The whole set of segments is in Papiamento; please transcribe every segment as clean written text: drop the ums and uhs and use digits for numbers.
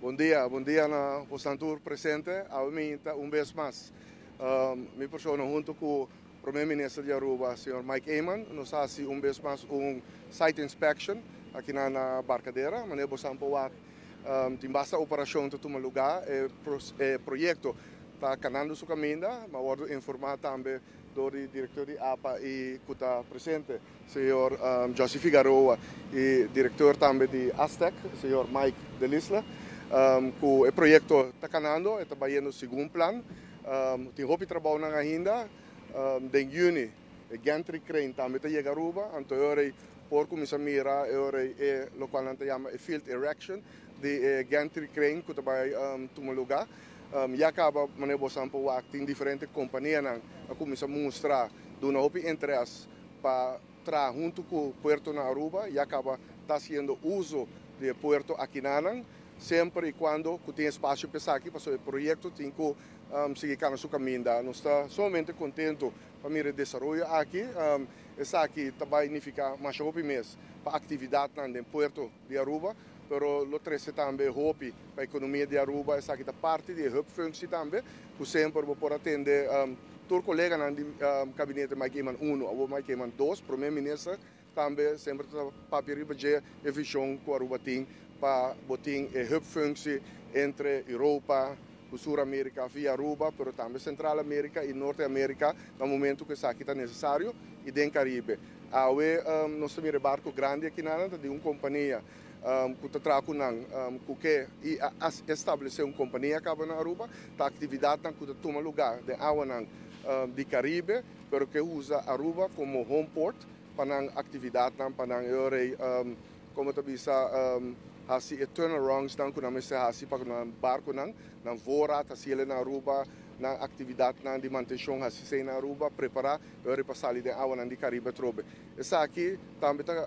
Bon dia na boso tur presente. Awe mainta un bes mas mi persona hunto cu Prome Minister di Aruba, señor Mike Eman, nos a haci un bes mas un site inspection aki na Barcadera. Manera boso por wak, tin basta operacion ta tuma luga, e proyecto ta canando su caminda, m'a wordo informa tambe door di director di APA y cu ta presente, señor José Figueroa, y director tambe di Astec, señor Mike Delisle, cu e proyecto ta canando, ta bayendo segun plan. Tin hopi trabou ainda. Den juni, e gantry crane tambe ta yega Aruba, anto por cuminsa mira e locual nan ta yama e field erection di e gantry crane cu ta bay tuma luga. Ya caba, manera boso por wak, tin diferente compania a cuminsa mustra duna hopi interes pa traha hunto cu puerto na Aruba. Ya caba ta haciendo uso di puerto aki nan, semper y cuando cu tin espacio pa esaki, pa e proyecto tin cu sigui cana su caminda. Nos ta sumamente contento pa mira e desaroyo aki. Esaki tambe significa mas hopi mes pa actividad na puerto di Aruba, pero lo trece tambe hopi pa e economia di Aruba. Esaki ta parti di hubfunctie tambe, cu semper por atende tur colega di gabinete Mike Eman 1 of Mike Eman 2, prome minister, tambe semper ta papia riba e vision cu Aruba tin pa bo tin e hubfunctie entre Europa, Sur America via Aruba, pero tambe Central America y Norte America na momento cu esaki ta necesario y den Caribe. Awe nos tin barco grandi aki na di un compania cu ta traha cu kier establece un compania caba na Aruba, ta actividad cu ta tuma luga den awa di Caribe, pero cu usa Aruba como home port pa nan actividad pa nan con ta bisa, haci e turnarounds nan cu nan mester haci pa nan barco nan nan voorraad haci na Aruba, nan actividad nan di mantencion haci na Aruba, prepara pa sali den awa nan di Caribe trobe. Esaki tambe ta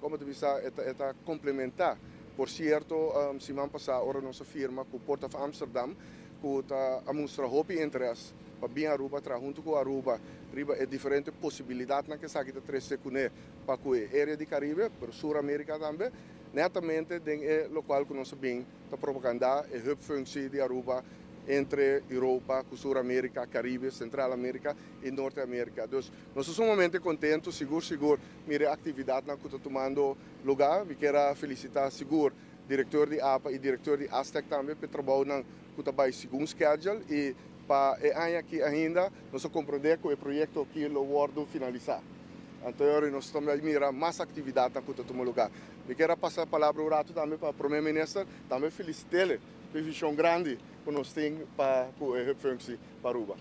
con ta bisa, ta complementa. Por cierto, siman pasa ora nos a firma cu Port of Amsterdam, cu ta mustra hopi interes pa bin Aruba traha hunto cu Aruba riba e diferente posibilidad cu esaki ta trece cune pa e area di Caribe, pero Sur America tambe, netamente den e locual cu nos bin ta propaganda, e hubfunctie di Aruba entre Europa, Sur America, Caribe, Central America y Norte America. Dus nos ta sumamente contento, sigur sigur, mira actividad cu ta tumando luga. Mi kier felicita sigur director di APA y director di Astec tambe pa e trabou cu ta bay segun schedule y pa e aña aki ainda nos a comprende cu e proyecto aki lo wordo finalisa. Anto, nos tambe mira mas actividad cu ta tuma luga. Mi kier pasa palabra un rato tambe pa prome minister, tambe felicit'e pa e vision grandi cu nos tin pa e hubfunctie pa Aruba.